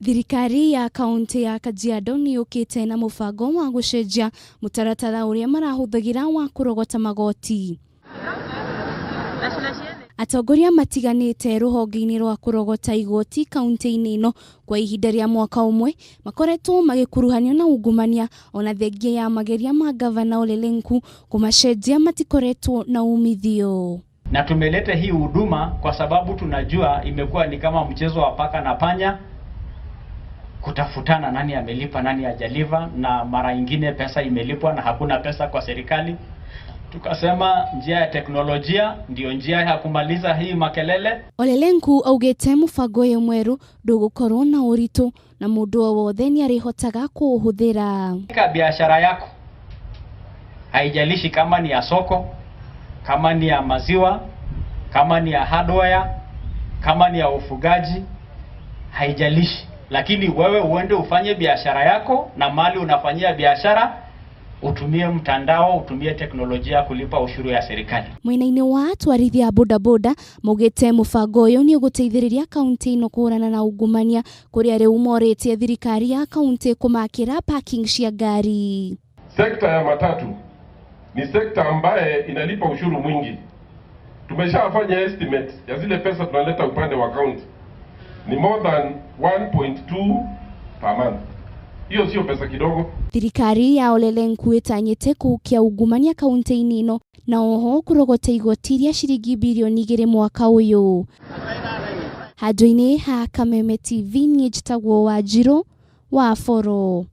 Thirikari ya kaunti ya Kajiado nĩ yũkĩte na mũbango wa gũcenjia mũtaratara ũrĩa marahũthagĩra wa kũrogota magoti. Atongoria matiganĩte rũhonge-inĩ rwa kũrogota igoti kaunti-inĩ ĩno kwa ihinda rĩa mwaka ũmwe makoretwo magĩkuruhanio na ungumania ona thengia ya mageria ma gavana Ole Lenku kũmacenjia matikoretwo na umithio. Na tumeleta hii huduma kwa sababu tunajua imekuwa ni kama mchezo wa paka na panya, kutafutana nani amelipa nani hajalipa, na mara ingine pesa imelipwa na hakuna pesa kwa serikali. Tukasema njia ya teknolojia ndiyo njia ya kumaliza hii makelele. Ole Lenku augĩte mũbango ũyũ mwerũ ndũgũkorwo na ũritũ na mũndũ o wothe nĩarĩhotaga kũũhũthĩra. Katika biashara yako, haijalishi kama ni ya soko, kama ni ya maziwa, kama ni ya hardware, kama ni ya ufugaji, haijalishi, lakini wewe uende ufanye biashara yako, na mali unafanyia biashara utumie mtandao, utumie teknolojia kulipa ushuru ya serikali. Mwena-inĩ wa atwarithia a bodaboda maugĩte mũbango ũyũ nĩ ũgũteithĩrĩria kaunti ĩno kũhũrana na ungumania kũrĩa rĩu morĩtie thirikari ya kaunti kũmakĩra parking cia ngari. Sekta ya matatu ni sekta ambaye inalipa ushuru mwingi. Tumeshafanya estimate ya zile pesa tunaleta upande wa county ni more than 1.2 per month. Hiyo sio pesa kidogo. Thirikari ya Ole Lenku ĩtanyĩte kũhukia ungumania kaunti-inĩ ĩno na oho kũrogota igoti rĩa ciringi birioni 2 mwaka ũyũ. Handũ-inĩ ha Kameme TV niĩ njĩtagwo Wanjirũ wa Boro.